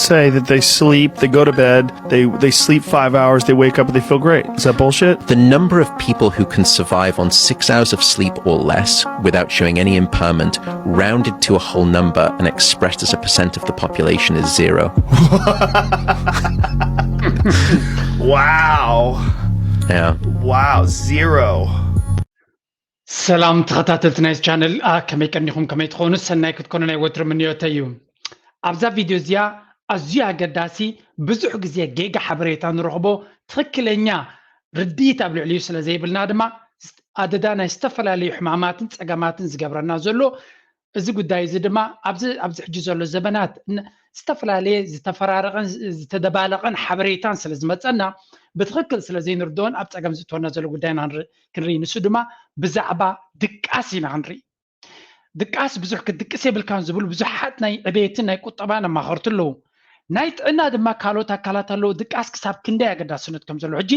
say that they sleep, they go to bed, they, they sleep five hours, they wake up, they feel great. Is that bullshit? The number of people who can survive on six hours of sleep or less without showing any impairment, rounded to a whole number and expressed as a percent of the population, is zero. Wow. Yeah. Wow. Zero. ሰላም ተኸታተልቲ ናይ ቻነል፣ ከመይ ቀኒኹም? ከመይ ትኾኑ? ሰናይ ክትኮኑ ናይ ወትሩ ምንዮተይ እዩ። ኣብዛ ቪድዮ እዚኣ ኣዝዩ ኣገዳሲ፣ ብዙሕ ግዜ ጌጋ ሓበሬታ ንረኽቦ፣ ትኽክለኛ ርድኢት ኣብ ልዕሊኡ ስለ ዘይብልና ድማ ኣደዳ ናይ ዝተፈላለዩ ሕማማትን ጸገማትን ዝገብረና ዘሎ እዚ ጉዳይ እዚ ድማ ኣብዚ ኣብዚ ሕጂ ዘሎ ዘበናት ዝተፈላለየ ዝተፈራረቐን ዝተደባለቐን ሓበሬታን ስለ ዝመፀና ብትኽክል ስለ ዘይንርድኦን ኣብ ፀገም ዝእትወና ዘሎ ጉዳይና ክንርኢ። ንሱ ድማ ብዛዕባ ድቃስ ኢና ክንርኢ። ድቃስ ብዙሕ ክትድቅስ የብልካን ዝብሉ ብዙሓት ናይ ዕቤትን ናይ ቁጠባን ኣማኸርቲ ኣለዉ። ናይ ጥዕና ድማ ካልኦት ኣካላት ኣለዉ። ድቃስ ክሳብ ክንደይ ኣገዳስነት ከም ዘሎ ሕጂ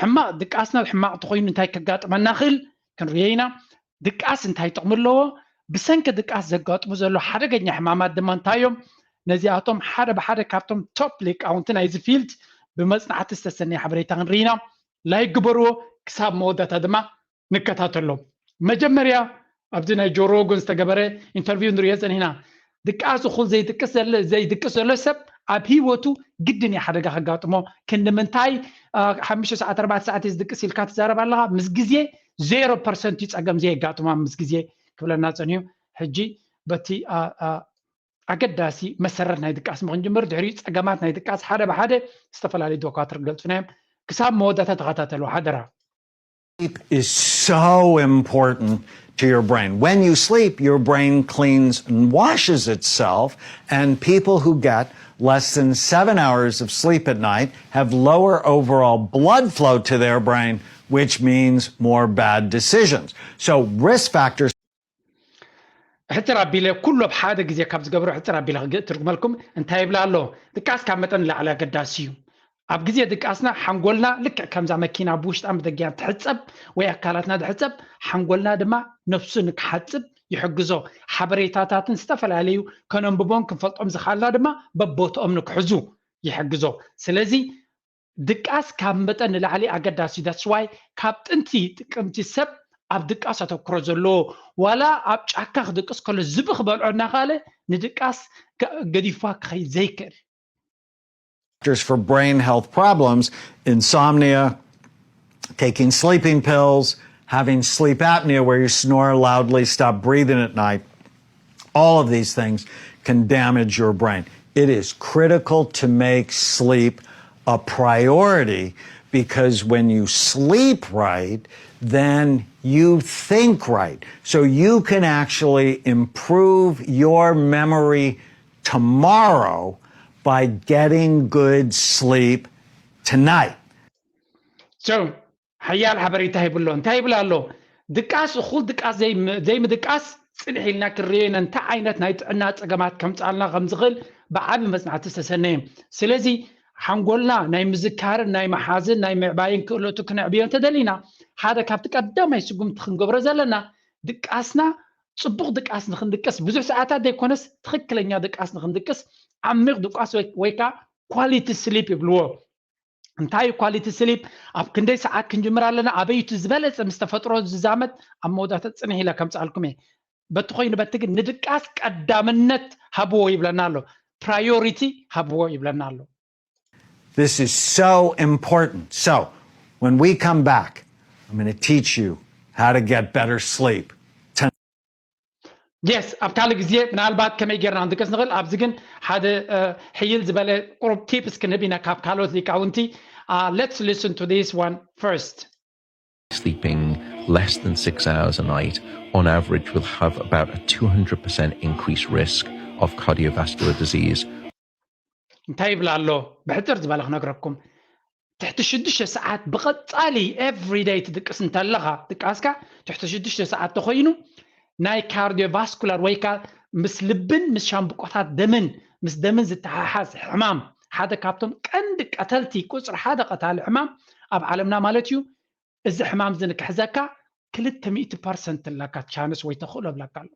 ሕማቕ ድቃስና ሕማቕ ተኾይኑ እንታይ ከጋጥመና ክእል ክንርዮ ኢና። ድቃስ እንታይ ጥቕሚ ኣለዎ? ብሰንኪ ድቃስ ዘጋጥሙ ዘሎ ሓደገኛ ሕማማት ድማ እንታይ እዮም? ነዚኣቶም ሓደ ብሓደ ካብቶም ቶፕ ሊቃውንቲ ናይዚ ፊልድ ብመጽናዕቲ ዝተሰነየ ሓበሬታ ክንርኢ ኢና። ላይክ ግበርዎ፣ ክሳብ መወዳእታ ድማ ንከታተሎ። መጀመርያ ኣብዚ ናይ ጆሮ ሮገን ዝተገበረ ኢንተርቪው ንሪኦ ጸኒሕና። ድቃስ እኹል ዘይድቅስ ዘለ ዘይድቅስ ዘሎ ሰብ ኣብ ህይወቱ ግድን እዩ ሓደጋ ከጋጥሞ። ክንዲ ምንታይ ሓሙሽተ ሰዓት ኣርባዕተ ሰዓት ዝድቅስ ኢልካ ትዛረብ ኣለኻ? ምስ ግዜ ዜሮ ፐርሰንት እዩ ጸገም ዘየጋጥሞ ምስ ግዜ ክብለና ጸኒሑ። ሕጂ በቲ ኣገዳሲ መሰረት ናይ ድቃስ ምክንጅምር ድሕሪኡ ጸገማት ናይ ድቃስ ሓደ ብሓደ ዝተፈላለዩ ዶካትር ክገልጹና እዮም። ክሳብ መወዳእታ ተኸታተሉ ሓደራ። Sleep is so important to your brain. When you sleep, your brain cleans and washes itself, and people who get less than seven hours of sleep at night have lower overall blood flow to their brain, which means more bad decisions. So, risk factors. ሕፅር ኣቢለ ኩሉ ኣብ ሓደ ግዜ ካብ ዝገብሮ ሕፅር ኣቢለ ትርጉመልኩም እንታይ ይብላ ኣሎ? ድቃስ ካብ መጠን ንላዕሊ ኣገዳሲ እዩ። ኣብ ግዜ ድቃስና ሓንጎልና ልክዕ ከምዛ መኪና ብውሽጣን ብደጊያን ትሕጸብ ወይ ኣካላትና ድሕጸብ ሓንጎልና ድማ ነፍሱ ንክሓጽብ ይሕግዞ። ሓበሬታታትን ዝተፈላለዩ ከነንብቦን ክንፈልጦም ዝኽኣልና ድማ በቦትኦም ንክሕዙ ይሕግዞ። ስለዚ ድቃስ ካብ መጠን ንላዕሊ ኣገዳሲ እዩ። That's why ካብ ጥንቲ ጥቅምቲ ሰብ ኣብ ድቃስ ኣተኩሮ ዘለዎ ዋላ ኣብ ጫካ ክድቅስ ከሎ ዝብኢ ክበልዖ እናኸኣለ ንድቃስ ገዲፋ ክኸይድ ዘይክእል። Factors for brain health problems, insomnia, taking sleeping pills, having sleep apnea where you snore loudly, stop breathing at night. All of these things can damage your brain. It is critical to make sleep a priority because when you sleep right, then you think right. So you can actually improve your memory tomorrow by getting good sleep tonight. So ሓያል ሓበሬታ ሂብሎ እንታይ ይብል ኣሎ? ድቃስ እኹል ድቃስ ዘይምድቃስ ጽንሕ ኢልና ክንርእዮ ኢና እንታይ ዓይነት ናይ ጥዕና ጸገማት ከምጽኣልና ከም ዝኽእል ብዓቢ መጽናዕቲ ዝተሰነየ። ስለዚ ሓንጎልና ናይ ምዝካርን ናይ መሓዝን ናይ ምዕባይን ክእለቱ ክነዕብዮ እንተደሊና ሓደ ካብቲ ቀዳማይ ስጉምቲ ክንገብሮ ዘለና ድቃስና ጽቡቕ ድቃስ ንክንድቅስ ብዙሕ ሰዓታት ዘይኮነስ ትኽክለኛ ድቃስ ንክንድቅስ ዓሚቕ ድቃስ ወይ ከዓ ኳሊቲ ስሊፕ ይብልዎ። እንታይ እዩ ኳሊቲ ስሊፕ? ኣብ ክንደይ ሰዓት ክንጅምር ኣለና? ኣበይ እቲ ዝበለፀ ምስ ተፈጥሮ ዝዛመድ ኣብ መወዳእታ ፅንሕ ኢለ ከምፅኣልኩም እየ። በቲ ኮይኑ በቲ ግን ንድቃስ ቀዳምነት ሃብዎ ይብለና ኣሎ። ፕራዮሪቲ ሃብዎ ይብለና ኣሎ። This is so important. So when we come back, I'm going to teach you how to get better sleep. Yes, ኣብ ካልእ ግዜ ምናልባት ከመይ ጌርና ክንድቅስ ንኽእል። ኣብዚ ግን ሓደ ሕይል ዝበለ ቁሩብ ቲፕስ ክንህብ ኢና ካብ ካልኦት ሊቃውንቲ። Let's listen to this one first. Sleeping less than six hours a night on average will have about a two hundred percent increased risk of cardiovascular disease. እንታይ ይብል ኣሎ? ብሕፅር ዝበለ ክነግረኩም። ትሕቲ ሽዱሽተ ሰዓት ብቐፃሊ everyday ትድቅስ እንተለኻ ድቃስካ ትሕቲ ሽዱሽተ ሰዓት ተኾይኑ ናይ ካርዲዮቫስኩላር ወይ ከዓ ምስ ልብን ምስ ሻምብቆታት ደምን ምስ ደምን ዝተሓሓዝ ሕማም ሓደ ካብቶም ቀንዲ ቀተልቲ ቁፅሪ ሓደ ቀታሊ ሕማም ኣብ ዓለምና ማለት እዩ። እዚ ሕማም እዚ ንክሕዘካ ክልተ ሚእቲ ፐርሰንት ኣለካ ቻንስ ወይ ተኽእሎ ብለካ ኣሎ።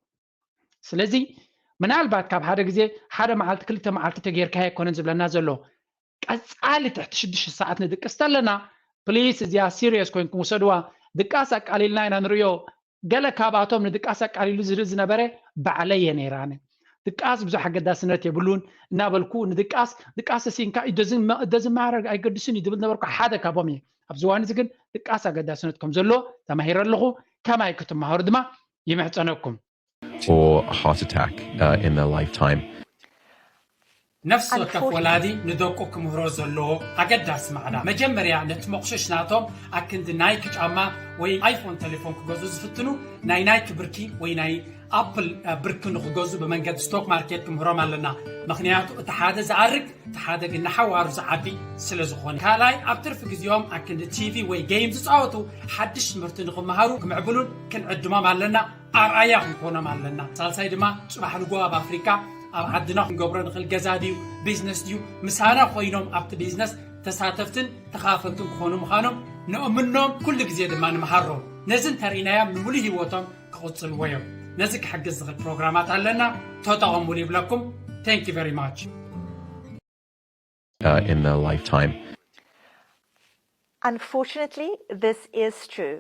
ስለዚ ምናልባት ካብ ሓደ ግዜ ሓደ መዓልቲ ክልተ መዓልቲ ተጌርካ ኣይኮነን ዝብለና ዘሎ። ቀጻሊ ትሕቲ ሽዱሽተ ሰዓት ንድቅስ ተለና፣ ፕሊስ እዚኣ ሲሪየስ ኮይንኩም ውሰድዋ። ድቃስ ኣቃሊልና ኢና ንርእዮ። ገለ ካብኣቶም ንድቃስ ኣቃሊሉ ዝርኢ ዝነበረ ባዕለይ እየ ነይራነ። ድቃስ ብዙሕ ኣገዳስነት የብሉን እናበልኩ ንድቃስ ድቃስ ሲንካ ደዝማረግ ኣይገድስን እዩ ዝብል ነበርኩ ሓደ ካብኦም እየ። ኣብዚ እዋን እዚ ግን ድቃስ ኣገዳስነት ከም ዘሎ ተማሂረ ኣለኹ። ከማይ ክትመሃሩ ድማ ይምሕጸነኩም። Or heart attack uh, in their lifetime. ነፍሲ ወከፍ ወላዲ ንደቁ ክምህሮ ዘለዎ ኣገዳሲ ማዕዳ መጀመርያ ነቲ መቑሸሽ ናቶም ኣክንዲ ናይክ ጫማ ወይ ኣይፎን ቴሌፎን ክገዙ ዝፍትኑ ናይ ናይክ ብርኪ ወይ ናይ ኣፕል ብርኪ ንክገዙ ብመንገዲ ስቶክ ማርኬት ክምህሮም ኣለና። ምክንያቱ እቲ ሓደ ዝኣርግ እቲ ሓደ ግን ንሓዋሩ ዝዓቢ ስለ ዝኾነ። ካልኣይ ኣብ ትርፊ ግዜኦም ኣክንዲ ቲቪ ወይ ገይም ዝፃወቱ ሓድሽ ትምህርቲ ንክመሃሩ ክምዕብሉን ክንዕድሞም ኣለና። ኣርኣያ ክንኮኖም ኣለና። ሳልሳይ ድማ ፅባሕ ንጎ ኣብ ኣፍሪካ ኣብ ዓድና ክንገብሮ ንኽእል ገዛ ድዩ ቢዝነስ ድዩ ምሳና ኮይኖም ኣብቲ ቢዝነስ ተሳተፍትን ተኻፈልትን ክኾኑ ምዃኖም ንእምኖም። ኩሉ ግዜ ድማ ንመሃሮም። ነዚ እንተርኢናዮም ንሙሉ ህይወቶም ክቕፅልዎ እዮም። ነዚ ክሕግዝ ዝኽእል ፕሮግራማት ኣለና፣ ተጠቐሙሉ ይብለኩም። Thank you very much. Uh, in their lifetime. Unfortunately, this is true.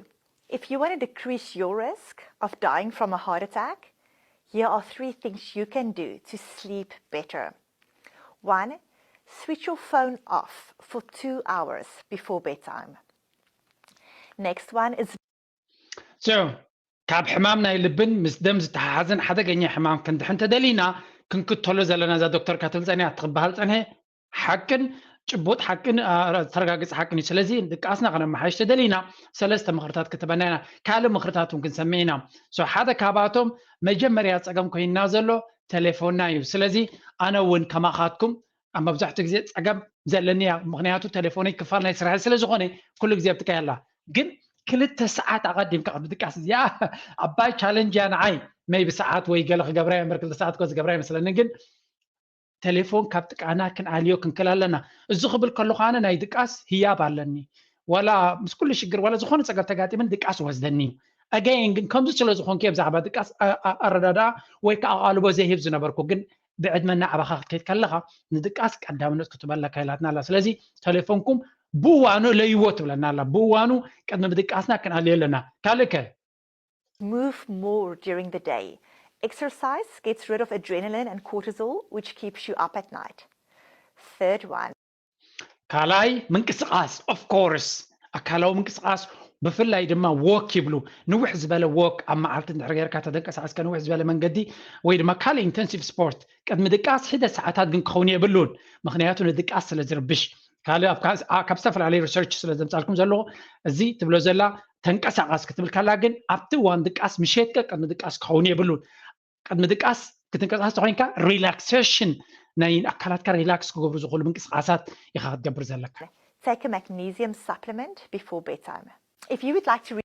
If you want to decrease your risk of dying from a heart attack, here are three things you can do to sleep better. One, switch your phone off for two hours before bedtime. Next one is So ካብ ሕማም ናይ ልብን ምስ ደም ዝተሓሓዘን ሓደገኛ ሕማም ክንድሕን ተደሊና ክንክተሎ ዘለና እዛ ዶክተር ካትብል ፀኒያ ትክበሃል ፀንሐ ሓቅን ጭቡጥ ሓቅን ዝተረጋገፀ ሓቅን እዩ። ስለዚ ድቃስና ከነመሓይሽ ተደሊና ሰለስተ ምክርታት ክትበና ኢና። ካልእ ምክርታት እውን ክንሰምዕ ኢና። ሓደ ካብኣቶም መጀመርያ ፀገም ኮይንና ዘሎ ቴሌፎንና እዩ። ስለዚ ኣነ እውን ከማኻትኩም ኣብ መብዛሕትኡ ግዜ ፀገም ዘለኒ እያ። ምክንያቱ ቴሌፎነይ ክፋል ናይ ስራሕ ስለ ዝኾነ ኩሉ ግዜ ኣብቲ ቀያ ኣላ። ግን ክልተ ሰዓት ኣቐዲምካ ቅድሚ ድቃስ እዚኣ ኣባይ ቻለንጅ እያ ንዓይ። መይቢ ሰዓት ወይ ገለ ክገብራ እየ እምበር ክልተ ሰዓት እኮ ዝገብራ ኣይመስለንን። ግን ቴሌፎን ካብ ጥቃና ክንኣልዮ ክንክል ኣለና። እዚ ክብል ከለኹ ኣነ ናይ ድቃስ ህያብ ኣለኒ። ዋላ ምስ ኩሉ ሽግር ዋላ ዝኾነ ፀገም ተጋጢምን ድቃስ ወስደኒ እዩ። ኣገይን ግን ከምዚ ስለ ዝኾንኩ ብዛዕባ ድቃስ ኣረዳድኣ ወይ ከዓ ኣቓልቦ ዘይህብ ዝነበርኩ ግን ብዕድመ እናዓበኻ ክትከይድ ከለኻ ንድቃስ ቀዳምነት ክትበለካ ኢላትና ኣላ። ስለዚ ተሌፎንኩም ብእዋኑ እለይዎ ትብለና ኣላ። ብእዋኑ ቅድሚ ምድቃስና ክንኣልዮ ኣለና። ካልእ ከ? Move more during the day. Exercise gets rid of adrenaline and cortisol, which keeps you up at night. Third one. ካልኣይ ምንቅስቃስ of course ኣካላዊ ምንቅስቃስ ብፍላይ ድማ ዎክ ይብሉ። ንውሕ ዝበለ ዎክ ኣብ መዓልቲ እንድሕር ጌርካ ተደንቀሳቀስካ ንውሕ ዝበለ መንገዲ ወይ ድማ ካልእ ኢንተንሲቭ ስፖርት ቅድሚ ድቃስ ሒደት ሰዓታት ግን ክኸውን የብሉን። ምክንያቱ ንድቃስ ስለ ዝርብሽ ካልእ ካብ ዝተፈላለዩ ሪሰርች ስለ ዘምጻልኩም ዘለኹ እዚ ትብሎ ዘላ ተንቀሳቀስ ክትብል ከላ ግን ኣብቲ እዋን ድቃስ ምሸት ቅድሚ ድቃስ ክኸውን የብሉን። ቅድሚ ድቃስ ክትንቀሳቀስ ተኮይንካ ሪላክሴሽን ናይ ኣካላትካ ሪላክስ ክገብሩ ዝኽእሉ ምንቅስቃሳት ኢኻ ክትገብር ዘለካ። Take a magnesium supplement before bedtime. If you would like to read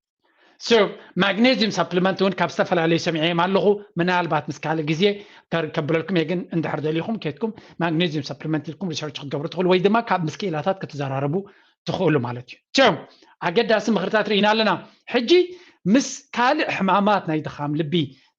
So magnesium supplement እውን ካብ ዝተፈላለዩ ሰሚዐዮም ኣለኹ። ምናልባት ምስ ካልእ ግዜ ከብለልኩም እየ፣ ግን እንድሕር ደሊኹም ኬድኩም magnesium supplement ኢልኩም ሪሰርች ክትገብሩ ትኽእሉ ወይ ድማ ካብ ምስ ክኢላታት ክትዘራረቡ ትኽእሉ ማለት እዩ። So ኣገዳሲ ምኽርታት ርኢና ኣለና። ሕጂ ምስ ካልእ ሕማማት ናይ ድኻም ልቢ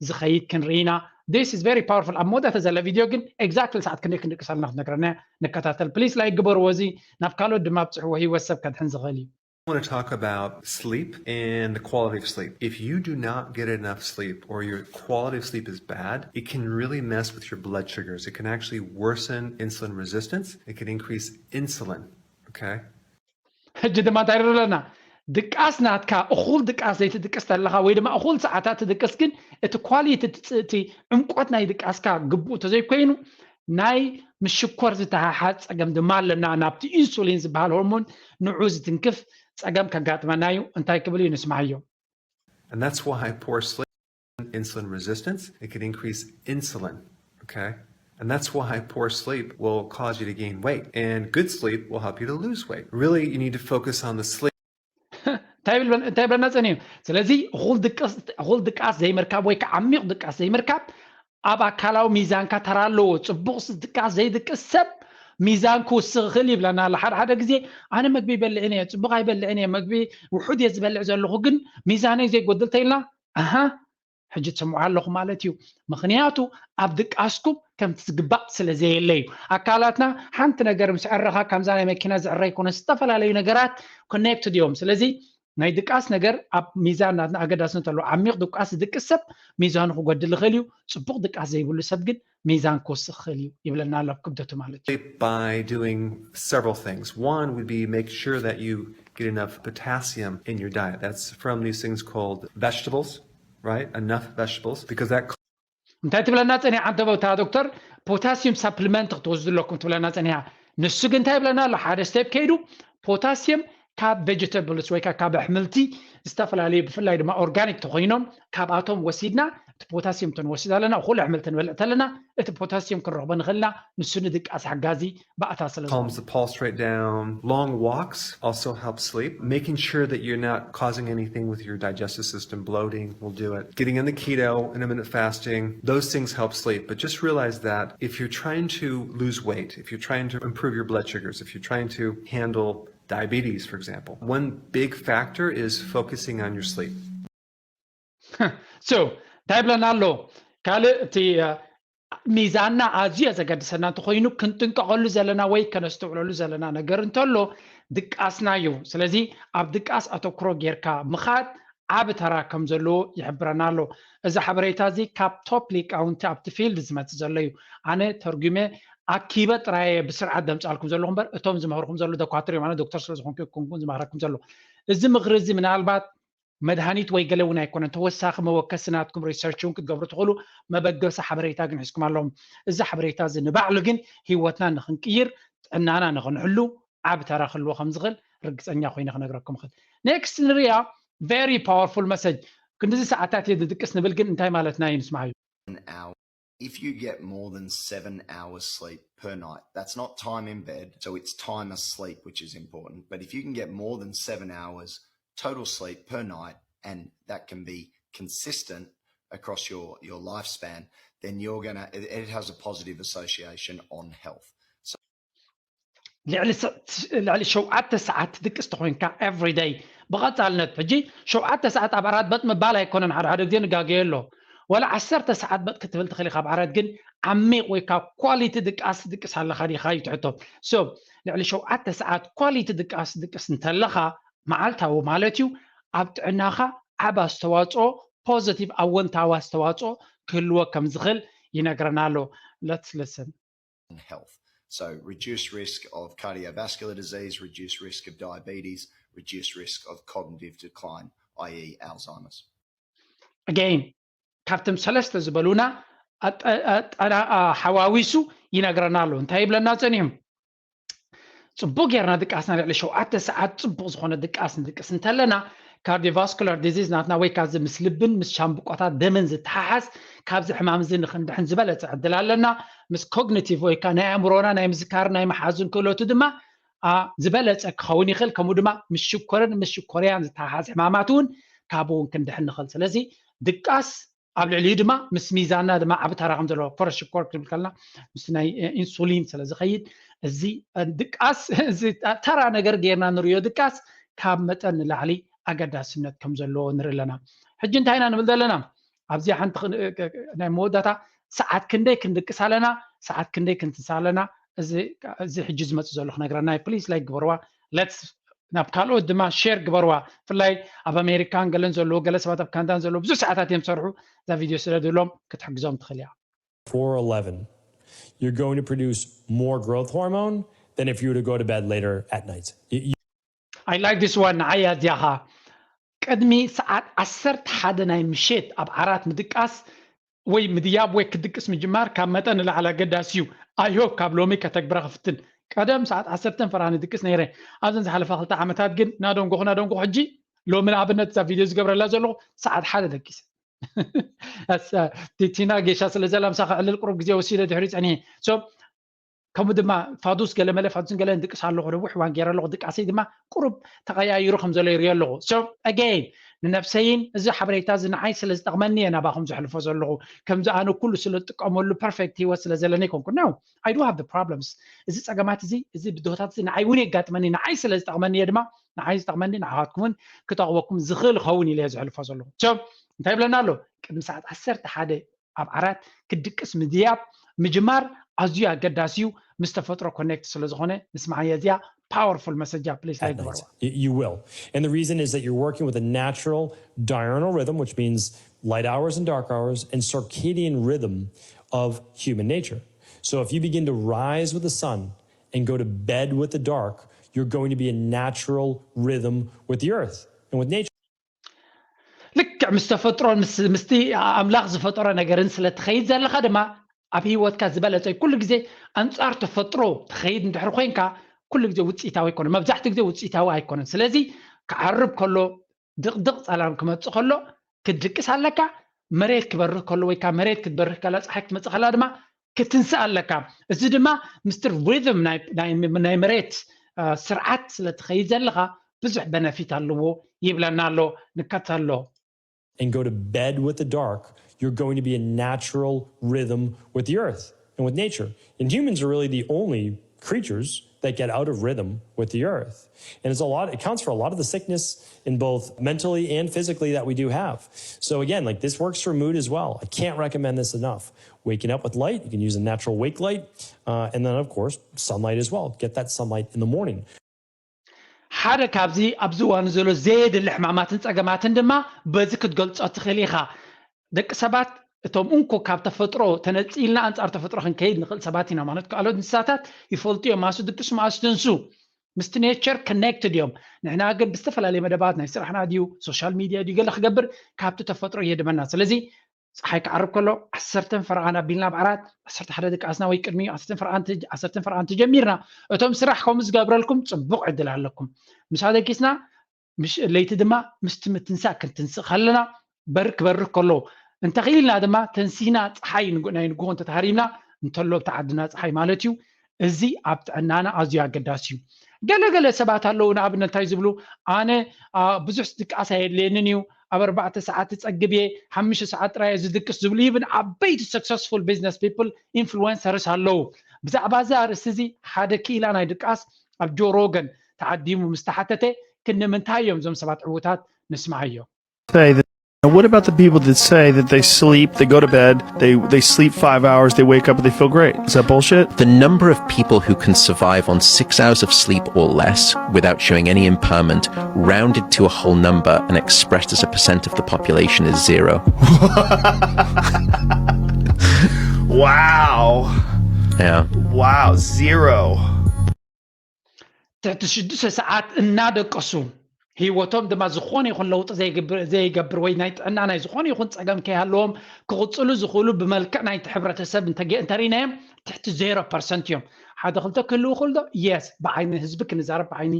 ዝኸይድ ክንርኢና። This is very powerful። ኣብ መወዳእታ ዘላ ቪድዮ ግን ኤግዛክትሊ ሰዓት ክንደይ ክንድቅስ ኣለና ክትነግረና እያ። ንከታተል ፕሊስ። ላይክ ግበርዎ። እዚ ናብ ካልኦት ድማ ኣብፅሕዎ። ህይወት ሰብ ከድሕን ዝኽእል እዩ። I want to talk about sleep and the quality of sleep. If you do not get enough sleep or your quality of sleep is bad, it can really mess with your blood sugars. It can actually worsen insulin resistance. It can increase insulin. Okay. ሕጂ ድማ እንታይ ንርኢ ኣለና? ድቃስ ናትካ እኹል ድቃስ ዘይትድቅስ ተለኻ ወይ ድማ እኹል ሰዓታት ትድቅስ ግን እቲ ኳሊቲ እቲ ዕምቆት ናይ ድቃስካ ግቡእ ተዘይኮይኑ ናይ ምስ ሽኮር ዝተሓሓዝ ፀገም ድማ ኣለና። ናብቲ ኢንሱሊን ዝበሃል ሆርሞን ንዑ ዝትንክፍ ፀገም ከጋጥመና እዩ። እንታይ ክብል እዩ ንስማዓዮ። And that's why poor sleep, insulin resistance, it can increase insulin. Okay. And that's why poor sleep will cause you to gain weight. And good sleep will help you to lose weight. Really, you need to focus on the sleep. እንታይ ይብለና ፀኒዩ? ስለዚ እኹል ድቃስ ዘይምርካብ ወይ ከዓ ዓሚቕ ድቃስ ዘይምርካብ ኣብ ኣካላዊ ሚዛንካ ተራ ኣለዎ። ፅቡቕ ድቃስ ዘይድቅስ ሰብ ሚዛን ክውስኽ ይኽእል ይብለና ኣሎ። ሓደ ሓደ ግዜ ኣነ መግቢ ይበልዕን እየ፣ ፅቡቕ ኣይበልዕን እየ፣ መግቢ ውሑድ እየ ዝበልዕ ዘለኹ ግን ሚዛነይ ዘይጎድል ተይልና ኣሃ ሕጂ ትሰምዑ ኣለኹም ማለት እዩ። ምኽንያቱ ኣብ ድቃስኩም ከምቲ ዝግባእ ስለ ዘየለ እዩ። ኣካላትና ሓንቲ ነገር ምስ ዕረኻ፣ ከምዛ ናይ መኪና ዝዕረ ኣይኮነን፣ ዝተፈላለዩ ነገራት ኮኔክትድ እዮም። ስለዚ ናይ ድቃስ ነገር ኣብ ሚዛን ናትና ኣገዳስነት ኣለዎ። ዓሚቕ ድቃስ ዝድቅስ ሰብ ሚዛኑ ክጎድል ይኽእል እዩ። ጽቡቕ ድቃስ ዘይብሉ ሰብ ግን ሚዛን ክወስኽ ይኽእል እዩ ይብለና ኣሎ፣ ክብደቱ ማለት እዩ። By doing several things. One would be make sure that you get enough potassium in your diet. That's from these things called vegetables, right? Enough vegetables, because that እንታይ ትብለና ጸኒሓ? ኣንተ ቦታ ዶክተር፣ ፖታሲየም ሳፕሊመንት ክትወስዱ ኣለኩም ትብለና ጸኒሓ። ንሱ ግን እንታይ ይብለና ኣሎ? ሓደ ስቴፕ ከይዱ ፖታሲየም ካብ ቬጀተብልስ ወይ ከዓ ካብ ኣሕምልቲ ዝተፈላለዩ፣ ብፍላይ ድማ ኦርጋኒክ ተኮይኖም ካብኣቶም ወሲድና እቲ ፖታሲየም ተንወስድ ኣለና። ኩሉ ኣሕምልቲ ንበልዕ ተለና እቲ ፖታሲየም ክንረኽቦ ንኽእልና ንሱ ንድቃስ ሓጋዚ ባእታ ስለ ዝኾነ። Calms the pulse rate down. Long walks also help sleep. Making sure that you're not causing anything with your digestive system, bloating will do it. Getting in the keto, intermittent fasting, those things help sleep. But just realize that if you're trying to lose weight, if you're trying to improve your blood sugars, if you're trying to handle diabetes, for example, one big factor is focusing on your sleep. So እንታይ ይብለና ኣሎ? ካልእ እቲ ሚዛንና ኣዝዩ ዘገድሰና እንተኮይኑ ክንጥንቀቐሉ ዘለና ወይ ከነስተውዕለሉ ዘለና ነገር እንተሎ ድቃስና እዩ። ስለዚ ኣብ ድቃስ ኣተኩሮ ጌርካ ምኻድ ዓቢ ተራ ከም ዘለዎ ይሕብረና ኣሎ። እዚ ሓበሬታ እዚ ካብ ቶፕ ሊቃውንቲ ኣብቲ ፊልድ ዝመጽእ ዘሎ እዩ። ኣነ ተርጉመ ኣኪበ ጥራየ ብስርዓት ደምጻልኩም ዘለኹ እምበር እቶም ዝምህርኩም ዘሎ ደኳትር እዮም። ኣነ ዶክተር ስለ ዝኾንኩ ኣይኮንኩን ዝማህረኩም ዘሎ። እዚ ምኽሪ እዚ ምናልባት መድሃኒት ወይ ገለ እውን ኣይኮነን። ተወሳኺ መወከሲ ናትኩም ሪሰርች እውን ክትገብሩ ትኽእሉ። መበገሲ ሓበሬታ ግን ሒዝኩም ኣለኹም። እዚ ሓበሬታ እዚ ንባዕሉ ግን ህይወትና ንኽንቅይር፣ ጥዕናና ንኽንሕሉ ዓቢ ተራ ክህልዎ ከም ዝኽእል ርግጸኛ ኮይነ ክነግረኩም እኽእል። ኔክስት ንሪኣ። ቨሪ ፓወርፉል መሰጅ። ክንድዚ ሰዓታት እየ ዝድቅስ ንብል ግን እንታይ ማለትና እዩ? ንስማዓዮ። An hour. If you get more than seven hours sleep per night, that's not time in bed, so it's time asleep, which is important. But if you can get more than seven hours total sleep per night, and that can be consistent across your, your lifespan, then you're gonna, it, it has a positive association on health. ልዕሊ ሸውዓተ ሰዓት ትድቅስ ተኮይንካ ኤቭሪ ደይ ብቐጻልነት፣ ሕጂ ሸውዓተ ሰዓት ኣብ ዓራት በጥ ምባል ኣይኮነን፣ ሓደ ሓደ ግዜ ንጋገየ ኣሎ። ወላ ዓሰርተ ሰዓት በጥ ክትብል ትኽእል ኢኻ ኣብ ዓራት፣ ግን ዓሚቕ ወይ ካብ ኳሊቲ ድቃስ ትድቅስ ኣለኻ ዲኻ እዩ ትሕቶ። ሶ ልዕሊ ሸውዓተ ሰዓት ኳሊቲ ድቃስ ትድቅስ እንተለኻ፣ መዓልታዊ ማለት እዩ፣ ኣብ ጥዕናኻ ዓቢ ኣስተዋጽኦ፣ ፖዚቲቭ ኣወንታዊ ኣስተዋጽኦ ክህልዎ ከም ዝኽእል ይነግረና ኣሎ። Let's listen. Health. So reduced risk of cardiovascular disease, reduced risk of diabetes, reduced risk of cognitive decline, i.e. Alzheimer's. Again, ካብቶም ሰለስተ ዝበሉና ሓዋዊሱ ይነግረና ኣሎ። እንታይ ይብለና ጸኒሑ? ጽቡቅ ጌርና ድቃስና ልዕሊ ሸውዓተ ሰዓት ጽቡቅ ዝኾነ ድቃስ ንድቅስ እንተለና፣ ካርዲዮቫስኩላር ዲዚዝ ናትና ወይ ካዚ ምስ ልብን ምስ ሻምብቆታት ደምን ዝተሓሓዝ ካብዚ ሕማም እዚ ንክንድሕን ዝበለጸ ዕድል ኣለና። ምስ ኮግኒቲቭ ወይ ከዓ ናይ ኣእምሮና ናይ ምዝካርን ናይ ምሓዝን ክእለቱ ድማ ዝበለጸ ክኸውን ይኽእል። ከምኡ ድማ ምስ ሽኮርን ምስ ሽኮርያን ዝተሓሓዝ ሕማማት እውን ካብኡ እውን ክንድሕን ንኽእል። ስለዚ ድቃስ ኣብ ልዕሊኡ ድማ ምስ ሚዛንና ድማ ዓቢ ተራ ከም ዘለዎ፣ ኮረስ ሽኮር ክንብል ከለና ምስ ናይ ኢንሱሊን ስለ ዝኸይድ፣ እዚ ድቃስ እዚ ተራ ነገር ጌርና ንርእዮ ድቃስ ካብ መጠን ንላዕሊ ኣገዳስነት ከም ዘለዎ ንርኢ ኣለና። ሕጂ እንታይ ኢና ንብል ዘለና? ኣብዚ ሓንቲ ናይ መወዳእታ ሰዓት ክንደይ ክንድቅስ ኣለና፣ ሰዓት ክንደይ ክንትንሳ ኣለና፣ እዚ ሕጂ ዝመጽእ ዘሎ ክነግረና እዩ። ፕሊስ ላይክ ግበርዋ። ሌትስ ናብ ካልኦት ድማ ሼር ግበርዋ። ብፍላይ ኣብ ኣሜሪካን ገለን ዘለዎ፣ ገለ ሰባት ኣብ ካናዳን ዘለዎ ብዙሕ ሰዓታት እዮም ዝሰርሑ። እዛ ቪድዮ ስደድሎም ክትሕግዞም ትኽእል እያ። Four eleven, you're going to produce more growth hormone than if you were to go to bed later at night. You, you I like this one. ንዓይ ኣዚያኻ ቅድሚ ሰዓት ዓሰርተ ሓደ ናይ ምሸት ኣብ ዓራት ምድቃስ ወይ ምድያብ ወይ ክድቅስ ምጅማር ካብ መጠን ንላዕሊ ኣገዳሲ እዩ። I hope ካብ ሎሚ ከተግብራ ክፍትን። ቀደም ሰዓት ዓሰርተ ፈራህ ንድቅስ ነይረ። ኣብዘን ዝሓለፋ ክልተ ዓመታት ግን ናደንጎኹ ናደንጎኹ ሕጂ ሎሚ ንኣብነት እዛ ቪድዮ ዝገብረላ ዘለኹ ሰዓት ሓደ ደቂሰ። ቲና ጌሻ ስለ ዘላ ምሳኻ ዕልል ቅሩብ ግዜ ወሲደ ድሕሪ ጸኒሐ። So ከምኡ ድማ ፋዱስ ገለመለ ፋዱስን ገለ ድቅስ ኣለኹ፣ ነዊሕ እዋን ገይረ ኣለኹ፣ ድቃሰይ ድማ ቁሩብ ተቐያይሩ ከም ዘሎ ይሪኦ ኣለኹ። So again ንነብሰይን እዚ ሓበሬታ እዚ ንዓይ ስለ ዝጠቕመኒ እየ ናባኹም ዘሕልፎ ዘለኹ። ከምዚ ኣነ ኩሉ ስለ ዝጥቀመሉ ፐርፌክት ህይወት ስለ ዘለኒ ኣይኮንኩ። No, I do have the problems። እዚ ጸገማት እዚ፣ እዚ ብድሆታት እዚ ንዓይ እውን የጋጥመኒ። ንዓይ ስለ ዝጠቕመኒ እየ ድማ፣ ንዓይ ዝጠቕመኒ ንዓኻትኩም እውን ክጠቕመኩም ዝኽእል ይኸውን ኢለ እየ ዘሕልፎ ዘለኹ። So እንታይ ይብለና ኣሎ? ቅድሚ ሰዓት ዓሰርተ ሓደ ኣብ ዓራት ክትድቅስ ምድያብ ምጅማር ኣዝዩ ኣገዳሲ እዩ። ምስ ተፈጥሮ ኮኔክት ስለ ዝኾነ ንስምዓያ እዚኣ ፓወርፉል መሰጃ ፕሊስ። At night. You, you will. And the reason is that you're working with a natural diurnal rhythm, which means light hours and dark hours, and circadian rhythm of human nature. So if you begin to rise with the sun and go to bed with the dark, you're going to be in natural rhythm with the earth and with nature. ልክዕ ምስ ተፈጥሮን ምስ ምስቲ ኣምላኽ ዝፈጠሮ ነገርን ስለ ትኸይድ ዘለኻ ድማ ኣብ ህይወትካ ዝበለጸ እዩ። ኩሉ ግዜ ኣንጻር ተፈጥሮ ትኸይድ እንድሕር ኮይንካ ኩሉ ግዜ ውፅኢታዊ ኣይኮነን። መብዛሕትኡ ግዜ ውፅኢታዊ ኣይኮነን። ስለዚ ክዓርብ ከሎ ድቕድቕ ጸላም ክመጽእ ከሎ ክትድቅስ ኣለካ። መሬት ክበርህ ከሎ ወይ ካብ መሬት ክትበርህ ከላ ፀሓይ ክትመጽእ ከላ ድማ ክትንስእ ኣለካ። እዚ ድማ ምስቲ ሪትም ናይ ናይ ናይ መሬት እ፣ ስርዓት ስለ ትኸይድ ዘለኻ ብዙሕ በነፊት ኣለዎ ይብለና ኣሎ። ንከተሎ። and go to bed with the dark, you're going to be in natural rhythm with the earth and with nature. And humans are really the only creatures that get out of rhythm with the earth. And it's a lot, it accounts for a lot of the sickness in both mentally and physically that we do have. So again, like, this works for mood as well. I can't recommend this enough. Waking up with light, you can use a natural wake light. Uh, and then, of course, sunlight as well. Get that sunlight in the morning. ሓደ ካብዚ ኣብዚ እዋን ዘሎ ዘየድሊ ሕማማትን ጸገማትን ድማ በዚ ክትገልጾ ትኽእል ኢኻ። ደቂ ሰባት እቶም እንኮ ካብ ተፈጥሮ ተነጺልና ኣንጻር ተፈጥሮ ክንከይድ ንኽእል ሰባት ኢና። ማለት ካልኦት እንስሳታት ይፈልጡ እዮም፣ ማሱ ድቅሱ ማሱ ትንሱ ምስቲ ኔቸር ኮኔክትድ እዮም። ንሕና ግን ብዝተፈላለየ መደባት ናይ ስራሕና ድዩ ሶሻል ሚድያ ድዩ ገለ ክገብር ካብቲ ተፈጥሮ ይህድመና። ስለዚ ፀሓይ ክዓርብ ከሎ ዓሰርተን ፈረቓን ኣቢልና ኣብ ዓራት ዓሰርተ ሓደ ድቃስና ወይ ቅድሚ ዓሰርተን ፈረቓን ተጀሚርና እቶም ስራሕ ከምኡ ዝገብረልኩም ፅቡቕ ዕድል ኣለኩም። ምሳ ደቂስና ለይቲ ድማ ምስቲ ምትንሳእ ክንትንስእ ከለና በሪ ክበርህ ከሎ እንተኽኢልና ድማ ተንሲና ፀሓይ ናይ ንግሆ እንተተሃሪምና እንተሎ ኣብቲ ዓድና ፀሓይ ማለት እዩ። እዚ ኣብ ጥዕናና ኣዝዩ ኣገዳሲ እዩ። ገለ ገለ ሰባት ኣለዉ ንኣብነት እንታይ ዝብሉ ኣነ ብዙሕ ድቃስ ኣየድልየንን እዩ ኣብ ኣርባዕተ ሰዓት እጸግብ እየ ሓሙሽተ ሰዓት ጥራይ ዝድቅስ ዝብሉ ይብን ዓበይቲ successful business people influencers ኣለዉ። ብዛዕባ እዚ ኣርእስቲ እዚ ሓደ ክኢላ ናይ ድቃስ ኣብ ጆ ሮገን ተዓዲሙ ምስ ተሓተተ ክንምንታይ እዮም እዞም ሰባት ዕዉታት ንስምዓዮ። Say that, what about the people that say that they sleep, they go to bed, they they sleep five hours, they wake up, they feel great? Is that bullshit? The number of people who can survive on six hours of sleep or less without showing any impairment, rounded to a whole number and expressed as a percent of the population, is zero. Wow. Yeah. Wow. Zero. ትሕቲ ሽዱሽተ ሰዓት እናደቀሱ ህይወቶም ድማ ዝኾነ ይኹን ለውጢ ዘይገብር ወይ ናይ ጥዕና ናይ ዝኾነ ይኹን ፀገም ከይሃለዎም ክቕፅሉ ዝኽእሉ ብመልክዕ ናይቲ ሕብረተሰብ እንተሪእናዮም ትሕቲ ዜሮ ፐርሰንት እዮም። ሓደ ክልተ ክህልው ይኽእል ዶ? የስ። ብዓይኒ ህዝቢ ክንዛረብ ብዓይኒ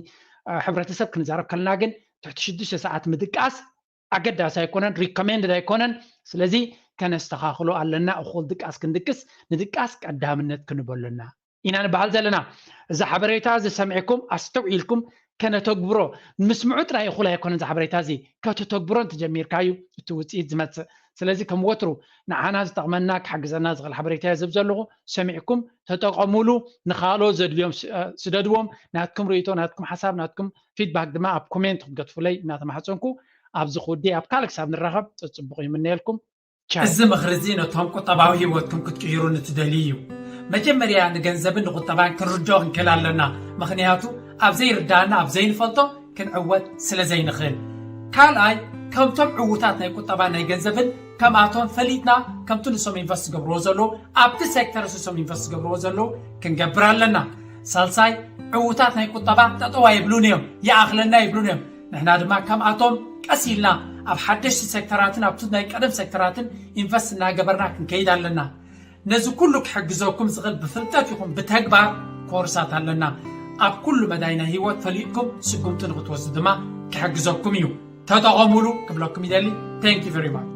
ሕብረተሰብ ክንዛረብ ከለና ግን ትሕቲ ሽዱሽተ ሰዓት ምድቃስ ኣገዳሲ ኣይኮነን፣ ሪኮሜንድድ ኣይኮነን። ስለዚ ከነስተኻኽሎ ኣለና። እኹል ድቃስ ክንድቅስ ንድቃስ ቀዳምነት ክንበሎ ኣለና ኢና ንበሃል ዘለና። እዚ ሓበሬታ እዚ ሰሚዕኩም ኣስተውዒልኩም ከነተግብሮ ምስምዑ ጥራይ እኹል ኣይኮነን። እዚ ሓበሬታ እዚ ከተተግብሮ እንተጀሚርካ እዩ እቲ ውፅኢት ዝመፅእ። ስለዚ ከም ወትሩ ንዓና ዝጠቕመና ክሕግዘና ዝኽእል ሓበሬታ እየ ዝህብ ዘለኹ። ሰሚዕኩም ተጠቐሙሉ፣ ንኻልኦት ዘድልዮም ስደድዎም። ናትኩም ርእይቶ፣ ናትኩም ሓሳብ፣ ናትኩም ፊድባክ ድማ ኣብ ኮሜንት ክትገድፉለይ እናተማሕፀንኩ ኣብዚ ክውዲ ኣብ ካልእ ክሳብ ንራኸብ ፅፅቡቕ ይምነየልኩም። እዚ ምኽሪ እዚ ነቶም ቁጠባዊ ህይወትኩም ክትቅይሩ ንትደልዩ እዩ። መጀመርያ ንገንዘብን ንቁጠባን ክንርድኦ ክንክእል ኣለና። ምኽንያቱ ኣብ ዘይርዳእና ኣብ ዘይንፈልጦ ክንዕወት ስለ ዘይንኽእል። ካልኣይ ከምቶም ዕዉታት ናይ ቁጠባ ናይ ገንዘብን ከምኣቶም ፈሊጥና ከምቲ ንሶም ኢንቨስት ዝገብርዎ ዘለዉ ኣብቲ ሴክተር ንሶም ኢንቨስት ዝገብርዎ ዘለዉ ክንገብር ኣለና። ሳልሳይ ዕዉታት ናይ ቁጠባ ጠጠው ኣይብሉን እዮም፣ ይኣኽለና ይብሉን እዮም። ንሕና ድማ ከምኣቶም ቀስ ኢልና ኣብ ሓደሽቲ ሴክተራትን ኣብቲ ናይ ቀደም ሴክተራትን ኢንቨስት እናገበርና ክንከይድ ኣለና። ነዚ ኩሉ ክሕግዘኩም ዝኽእል ብፍልጠት ይኹን ብተግባር ኮርሳት ኣለና። ኣብ ኩሉ መዳይ ናይ ህይወት ፈሊጥኩም ስጉምቲ ንክትወስዱ ድማ ክሕግዘኩም እዩ። ተጠቐሙሉ ክብለኩም ይደሊ። Thank you very much።